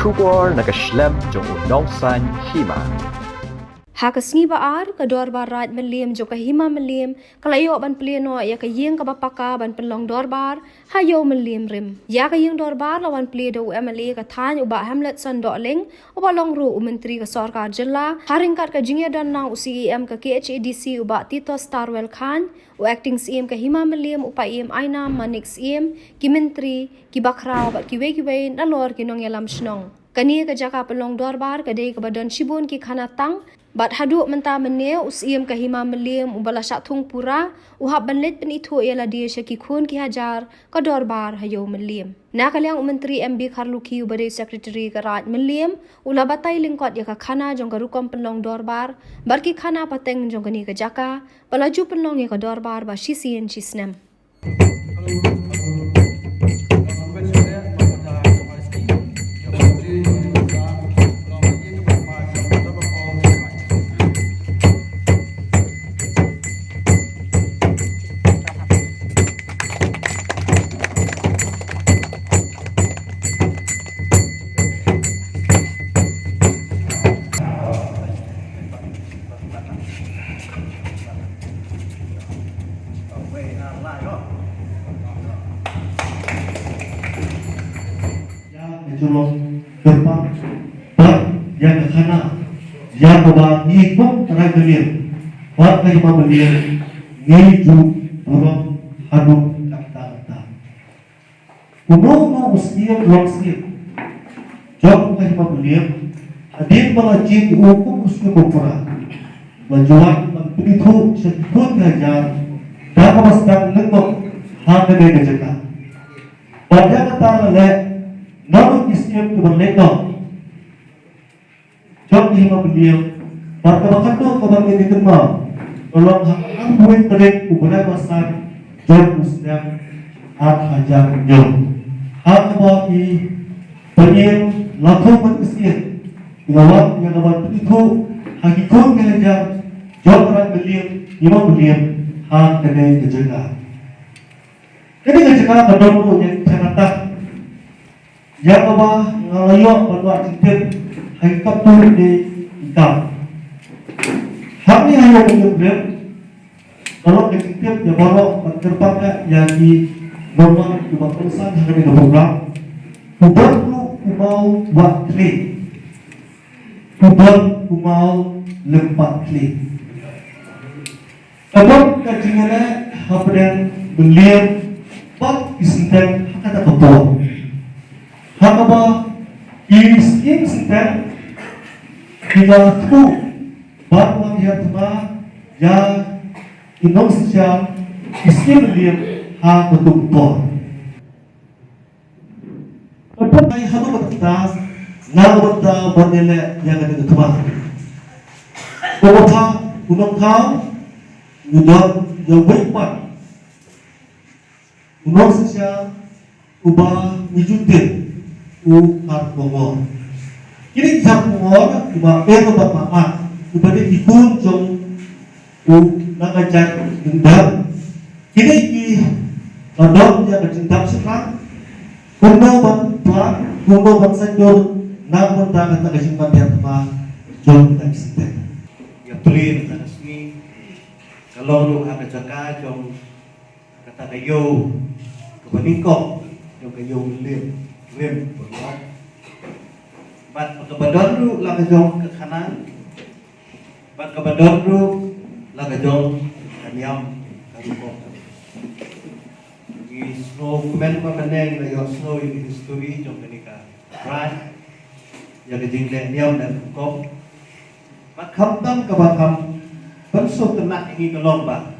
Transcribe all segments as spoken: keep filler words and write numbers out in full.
Khubor na ka shlem jong u nongsaiñ hima. Ha ka sngi ba ar, ka Dorbar Raid Mylliem jong ka Hima Mylliem ka la ïoh ban plie noh ïa ka ïing kaba paka ban pynlong dorbar ha Ïew Mylliem Rim. Ïa ka ïing dorbar la wan plie da u M L A ka thaiñ u Bah Hamletson Dohling, uba long ruh u Myntri ka Sorkar Jylla, ha ryngkat ka jingïadon na u C E M ka K H A D C u Bah Titos Tarwel Chyne, u Acting Syiem ka Hima Mylliem u Paiem Ainam Manik Syiem, ki Myntri, ki bakhraw bad kiwei kiwei nalor ki nongïalam shnong. Kane ka jaka pynlong dorbar ka dei kaba don shibun ki khana tang, bad haduh mynta mynne u Syiem ka Hima Mylliem uba la shah thung pura u hap ban leit pynithuh ïa lade sha ki khun ki hajar ka dorbar ha Ïew Mylliem. Na ka liang u Myntri M B Kharlukhi uba dei Secretary ka Raid Mylliem u la batai lyngkot ïa ka khana jong ka rukom pynlong dorbar bad ki khana pateng jong kane ka jaka ba la ju pynlong ïa ka dorbar ba shisien shisnem. Ïa ka jingïalang kyrpang bad ïa ka khana ïa kaba ngi kum ka Raid Mylliem bad ka Hima Mylliem ngi ju burom haduh katta katta. Uno uno u syiem u syiem jong ka Hima Mylliem hadien ba la jied ïa u kum u syiem ba pura, la ju wan ban pynithuh sha ki khun ki hajar da kaba sdang lyngkot ha kane ka jaka. Bad ïa kata la leh na ki syiem kiba leh noh jong ka Hima Mylliem. Bad kaba khatduh kaba ngin ïa kynmaw ka long ha ka arphew wei tarik u bnai ba san jong u snem ar hajar hynñiew, ha kaba i Paiem Lathuh Manik Syiem i la wan ïa ka ban pynithuh ha ki khun ki hajar jong ka Raid Mylliem, Hima Mylliem ha kane ka jaka. Kane ka jaka ka don ruh ïa ki khana tang ïa kaba nga la ïoh ban wad jingtip ha ki katto katne ki kam. Hangne ha Ïew Mylliem Rim ka long ka jingtip ïa baroh ban kyrpang ïa ki nongwan kiba kongsan ha kane ka program. U don ruh u maw wad khlieh, u don u maw lympat khlieh. Ka don ka jingïaleh hapdeng Mylliem bad ki Synteng ha kata ka por, ha kaba ki Syiem Synteng ki la thmu ban wan hiar thma ïa ki nongsynshar ki Syiem Mylliem ha katu ka por. Ka pynlong haduh katta, na ka bynta ban ïaleh ïa kane ka thma. Kumta u nongthaw u don ïa uwei pat u nongsynshar uba ngi ju tip, u Kharkongor. Kine ki Kharkongor kiba ïeit bad ba mat, kiba dei ki khun jong u nang ka jaid Lyngdoh. Kine ki la don ïa ka jingdap shynrang kumno ban pynlong, kumno ban saiñdur na ka bynta kata ka jingpynhiar thma jong kita ki Synteng. Ïa plie na kata ka sngi ka long ruh ha ka jaka jong kata ka ïew kaba nyngkong jong ka Ïew Mylliem Rim ba ngi ong. Bad kaba don ruh la ka jong ka khana, bad kaba don ruh la ka jong ka niam ka rukom. Ngi sngew kumne ba mynne ngi la ïohsngew ïa ka history jong kane ka raid, ïa ka jingleh niam leh rukom. Bad khamtam kaba kham pynsngewtynnat ïa ngi ka long ba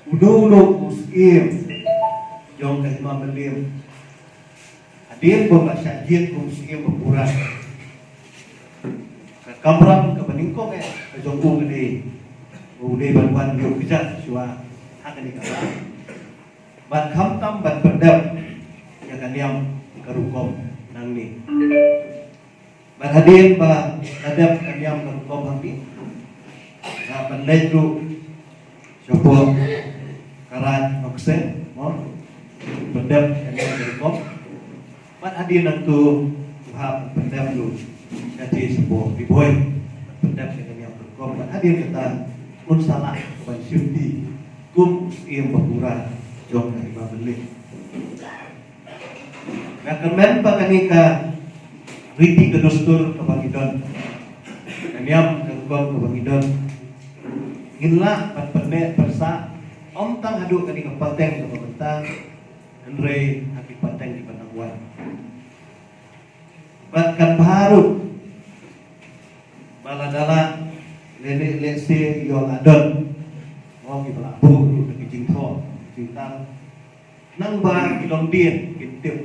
uno uno u syiem jong ka Hima Mylliem, hadien ba u la shah jied kum u syiem ba pura, ka kamram kaba nyngkong eh ka jong u ka dei ba u dei ban wan ïuh kjat shuwa ha kane ka raid. Bad khamtam ban pyndep ïa ka niam ka rukom nangne. Bad hadien ba la dep ka niam ka rukom hangne, la pynleit ruh shapoh ka raid Nongkseng, mo, pyndep ka niam ka rukom. Bad hadien nangtu Hap pyndep ruh ïa ka jingsheptieng, ki boi pyndep ïa ka niam ka rukom, bad hadien kata un sa lah ban shim bynta kum u syiem ba pura jong ka Hima Mylliem. Nga kyrmen ba kane ka riti ka dustur kaba ngi don, ka niam ka rukom kaba ngi don, ngin lah ban pynneh pynsah ym tang haduh kane ka pateng kaba mynta, hynrei ha ki pateng kiba nang wan. Bad kan bha ruh ba lada la lehse ïoh la don, mo, kiba la buh ruh da ki jingthoh jingtang, nang ba ki longdien kin tip.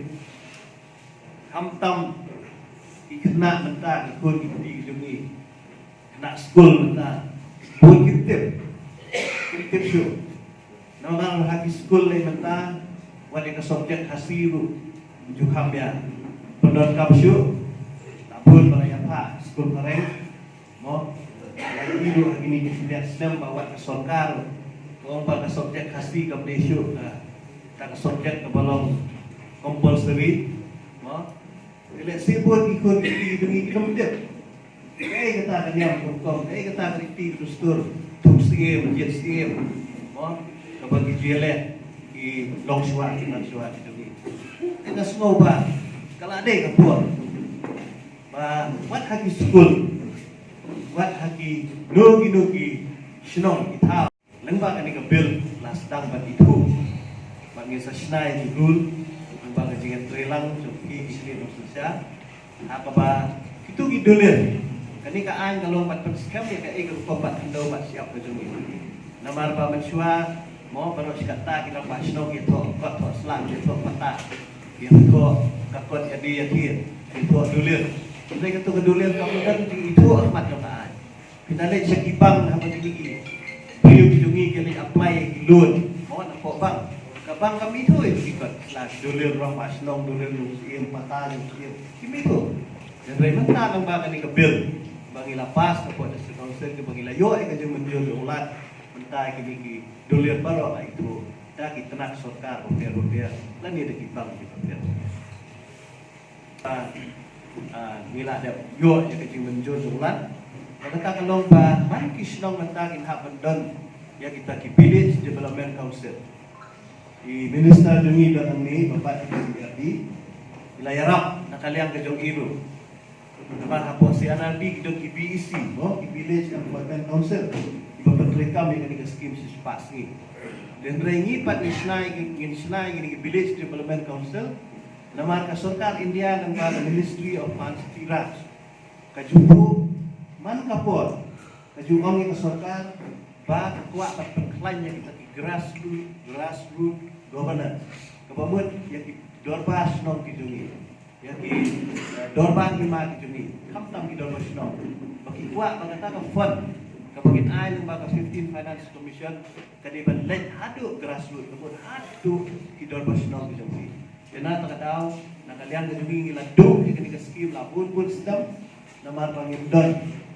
Khamtam ki khynnah mynta, ki khun ki kti ki jong ngi, khynnah skul mynta, bun kin tip, kin tip shuh. Namar ha ki skul lei mynta, wat ïa ka subject Khasi ruh ju kham ïa pyndonkam shuh. La bun ba la ïa phah skul phareng, mo. Lagi ruh ha kine ki khyndiat snem ba wat ka sorkar ruh ka ong ba ka subject Khasi kam dei shuh kata ka subject kaba long compulsory, mo. Lehse bun ki khun ki kti ki jong ngi kim tip. Kaei kata ka niam ka rukom, kaei kata ka riti ka dustur, thung syiem, jied syiem, mo, kaba ki jingïaleh ki longshuwa, ki manshuwa ki jong ngi. Te nga sngew ba ka la dei ka por ba wat ha ki skul, wat ha kino kino ki shnong ki thaw, lyngba kane ka bill la sdang ban ithuh. Bad ngin sa shna ïa ki rule lyngba ka jingïatreilang jong ki, ki shnong shisha, ha kaba kito ki dulir. Kane ka aiñ ka long ban pynskhem ïa kaei ka rukom bat khyndew bat shyiap ka jong ngi. Namar ba mynshuwa, mo, baroh shi katta ki rangbah shnong ki thoh kot thoh sla, ki thoh pata, ki thoh ka kot ïadie ïathied, ki thoh dulir. Hynrei kato ka dulir kam don jingithuh ha khmat jong ka aiñ. Phi da leit sha ki bank, haba kine ki briew ki jong ngi ki leit apply ïa ki loan, mo, na poh bank, ka bank kam ithuh ïa ki kot sla, ki dulir rangbah shnong, dulir nongsyiem, pata nongsyiem, kim ithuh. Hynrei mynta lyngba kane ka bill ba ngi la pass na poh District Council, kaba ngi la ïoh ïa ka jingmynjur jong u Lat, mynta kine ki dulir baroh la ithuh da ki tnat sorkar bapher bapher lane da ki bank bapher bapher. Ah, ah, ngi la dep ïoh ïa ka jingmynjur jong u Lat. Bad kata ka long ba man ki shnong mynta kin hap ban don ïa kita ki Village Development Council. I Minister jong ngi don hangne, Babat K C R D, i la ïarap na ka liang ka jong i ruh. Namar hapoh C R D ki don ki V E C, mo, ki Village Employment Council, kiba pyntreikam ïa kane ka skim shispah sngi. Hynrei ngi pat ngin shna ïa ki, ngin shna ïa kine ki Village Development Council. Namar ka sorkar India lyngba ka Ministry of Panchayati Raj ka ju buh man ka por, ka ju ong ïa ka sorkar ba ka kwah ban pynkhlaiñ ïa kita ki grassroot, grassroot governance, kaba mut ïa ki dorbar shnong ki jong ngi, ïa ki, eh, dorbar hima ki jong ngi, khamtam ki dorbar shnong, ba ki kwah ba kata ka fund kaba kin ai lyngba ka fifteen Finance Commission ka dei ban leit haduh grassroot, ka mut haduh ki dorbar shnong ki jong ngi. Te na kata ka daw, na ka liang ka jong ngi, ngi la duh ïa kane ka skim la bun bun snem, namar ba ngim don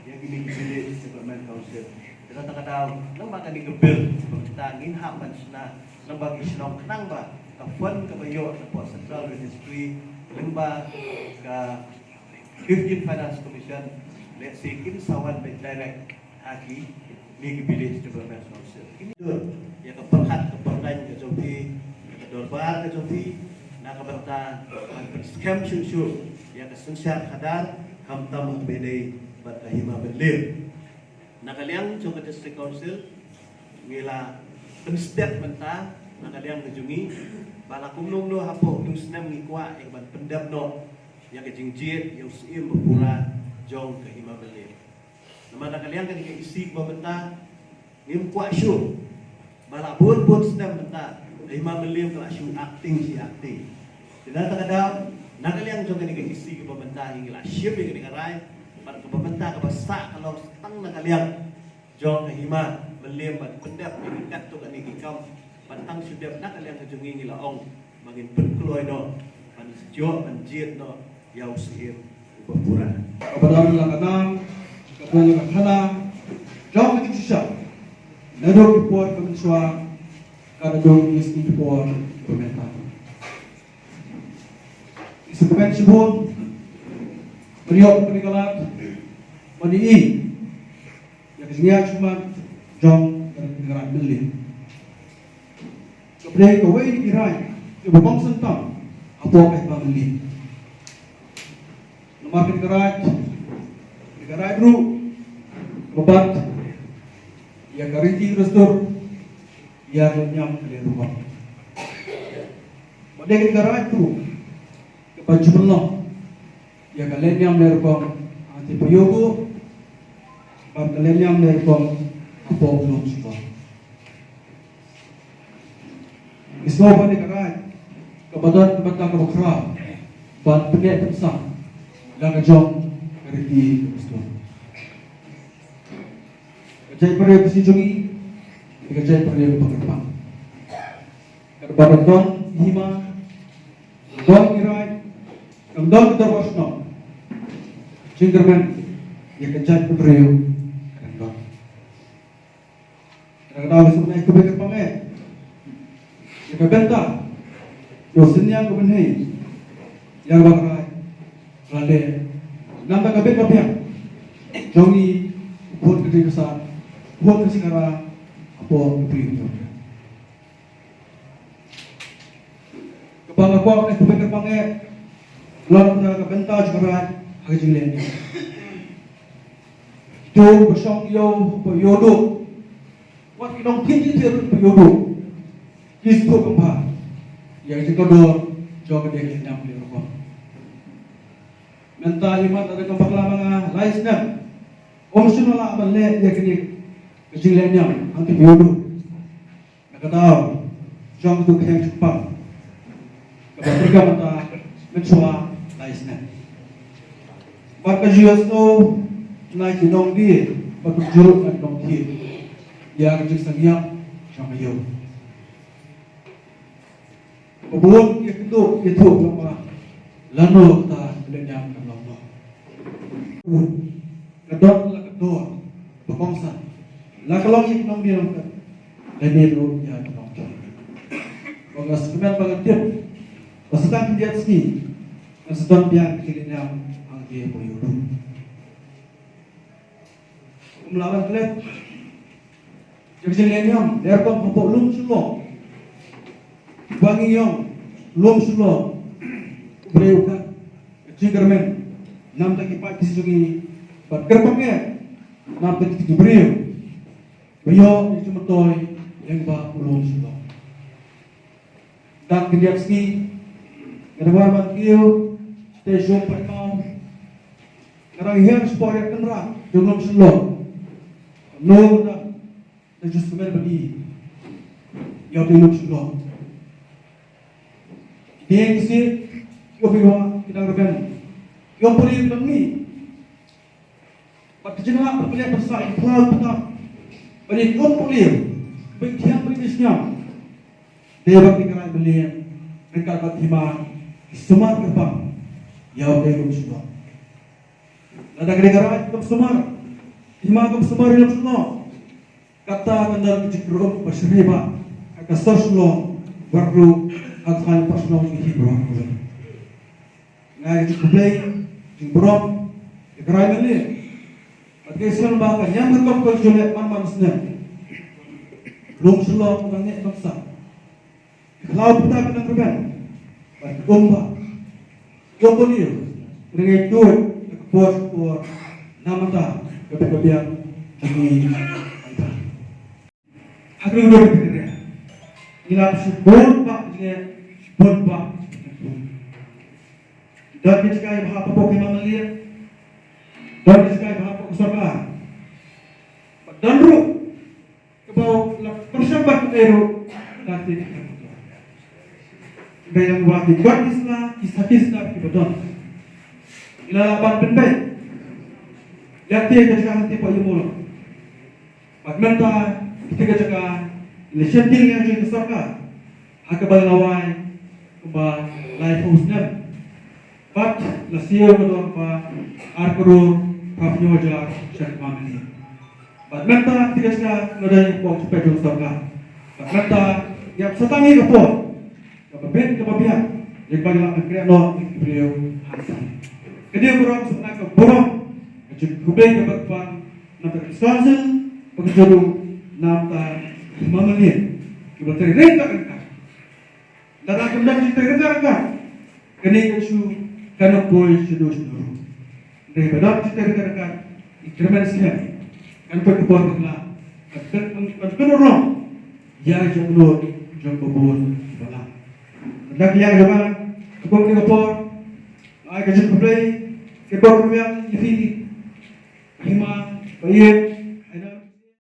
ïa kine ki Village Development Council. Te na kata ka daw, lyngba kane ka bill ba mynta ngin hap ban shna lyngba ki shnong, khnang ba ka fund kaba ïoh na poh Central Registry lyngba ka fifteen Finance Commission, lehse kin sa wan beit direct ha kine ki Village Development Council. Kine dur ïa ka pyrkhat ka pyrkhat ka jong phi, ïa ka dorbar ka jong phi, na ka bynta ban pynskhem shuh shuh ïa ka synshar khadar, khamtam ha kaba ïadei bad ka Hima Mylliem. Na ka liang jong ka District Council, ngi la pynstet mynta na ka liang ka jong ngi ba la kumno kumno hapoh u snem ngi kwah ïa ka ban pyndep noh ïa ka jingjied ïa u Syiem ba pura jong ka Hima Mylliem. Namar na ka liang kane ka E C kaba mynta ngim kwah shuh ba la bun bun snem mynta ka Hima Mylliem ka la shu acting shi acting. Te na kata ka daw, na ka liang jong kane ka E C kaba mynta ngi la shim ïa kane ka rai, bad kaba mynta kaba sah ka long tang na ka liang jong ka Hima Mylliem ban pyndep ïa ki katto katne ki kam, ban tang shu dep na ka liang ka jong ngi, ngi la ong ba ngin pynkloi noh ban ïoh ban jied noh ïa u Syiem uba pura. Kaba don la ka nam, kaba don la ka khana jong ka jingshisha, naduh ki por ba mynshuwa, ka naduh ki por ba mynta. Ki sngewbha shibun Ïoh kane ka lad ban ïohi ïa ka jingïaid shakhmat jong ka Raid Mylliem. Kaba dei kawei na ki raid kiba kongsan tam hapoh ka hima Mylliem. Namar kane ka raid, kane ka raid ruh kaba bat ïa ka riti ka dustur, ïa ka lehniam ka lehrukom. Bad dei kane ka raid ruh kaba ju pynlong ïa ka lehniam lehrukom hangtei ha Ïewduh bad ka lehniam lehrukom hapoh Lum Shillong. Ngi sngew ba dei ka raid kaba don ka bynta kaba khraw ban pyneh pynsah da ka jong ka riti ka dustur. Ka jaitbynriew Khasi jong ngi ka dei ka jaitbynriew kaba kyrpang. Kaba don hima, don ki raid, don ki dorbar shnong, jingkyrmen ïa ka jaitbynriew ka dang don. Ka dang don ka sngewbha kaba kyrpang eh ïa ka bynta ïa u synñiang u bynhei ïa kaba ka raid ka la leh namar ka bit ka biang jong ngi, u pud ka dei ka sah, u pud ka shikara hapoh ka pyrthei jong ngi. Kaba nga kwah ban kyrpang eh, long na ka bynta jong ka raid ha ka jingleh niam. Kito ba shong ïew hapoh Ïewduh, wat ki nongthied jingthied ruh hapoh Ïewduh, ki sngewthuh kumba ïa ka jingkordor jong ka lehniam lehrukom. Mynta i mat lada ka bakla ma nga lai snem, um shym la lah ban leh ïa kane ka jingleh niam hangtei ha Ïewduh. Na ka daw jong ka duh ka hiang jingpang kaba pyrkhat mynta mynshuwa lai snem. Bad ka ju ïohsngew na ki nongdie bad ka jurut na ki nongdie ïa ka jingsngewsih jong ka ïew. Ba bun ïa kynduh ïathuh ba lano kata ka lehniam ka long noh. Ka don la ka dor ba kongsan, la ka long ïa ki nongdie nongkhet lane ruh ïa ki nongdie. Ba nga sngewkmen ba nga tip ba sa tang khyndiat sngi ngan sa don biang ka lehniam hangtei hapoh Ïewduh. Ym lah ban klet ïa ka jingleh niam lehrukom hapoh Lum Shillong. Ba ngi ïoh Lum Shillong u briew ka jingkyrmen namar ki paid Khasi jong ngi bad kyrpang eh namar ki briew ba ïoh ïa ka jingmyntoi lyngba u Lum Shillong. Dang khyndiat sngi nga dang wan ban kiew station Pynmaw. Nga dang hiar sport ïa kynrad jong Lum Shillong. No nga dang just kmen ba di ïa u Lum Shillong. Dei ki si ki ong ki dang rben, ki ong puri ki dang ni. Bad ka jinglah ba pynleh pynsah ïa ki khlaw ki btap bad ïa ki um pule ba ki thiang ba ki sngewthuh. Dei ba ki kynrad ba leh ryngkat bad hima ki sumar kyrpang ïa u Lum Shillong. Lada ka dei ka raid kam sumar, hima kam sumar ïa u Lum Shillong, kata kan don ka jingkyrkhu ba syrhei ba ha ka sor Shillong, wat ruh ha ka thaiñ Pharshillong ki hi baroh kawei. Nga ai ka jingkhublei jingburom ïa ka Raid Mylliem. Bad nga sngewbha ka ñiam rukom ka ju leh man man snem. Lum Shillong ka nang neh nang sah. Khlaw pynta ka nang rben bad kumba kumba ni ka nang ïa tuid ka por por na mynta ka bit ka biang ka ngi mynta. Ha ka ri u dor ka ri ngi la shibun ba jingeh shibun ba jingeh. Don ki jingeh ba ha ka pok ki mang liat. Don ki jingeh ba ha ka pok sorkar. Ba don ruh kaba la pyrshang ban pyneh ruh da ki. Ba ïa ba ki bar ki sla ki sa ki sla ki ba don. Ila la ban pynbeit. Ïa ki ka jaka hanti pa ïa mula. Bad mynta kita ka jaka la shem deal ïa ka sorkar. Ha kaba la wai kumba laiphew snem. Bad la siew ka dor ba ar klur phra phew hajar sha ka family. Bad mynta ka jaka la dei pok chupet jong sorkar. Bad mynta ïa sa tang ïa ka por kaba bit kaba biang ïa ba la kren noh ïa ki briew hansi. Ka dei burom sa na ka burom ka jingkhublei ka bad ka pan na ka Wisconsin, ba ka julu na ka Mamalian kiba trei ryngkat ryngkat. Lada kam don jingtrei ryngkat ryngkat, kane ka issue kan ym poi shano shano ruh. Hynrei ba don jingtrei ryngkat ryngkat, i kyrmen skhem kan poi ka por bakla, kan pynurlong ïa ka jingmut jong ka bun balang. Lada ka ïa ka jong nga ka kum kane ka por, ai ka jingkhublei ka bor ka biang ïa phi, hima ba ïa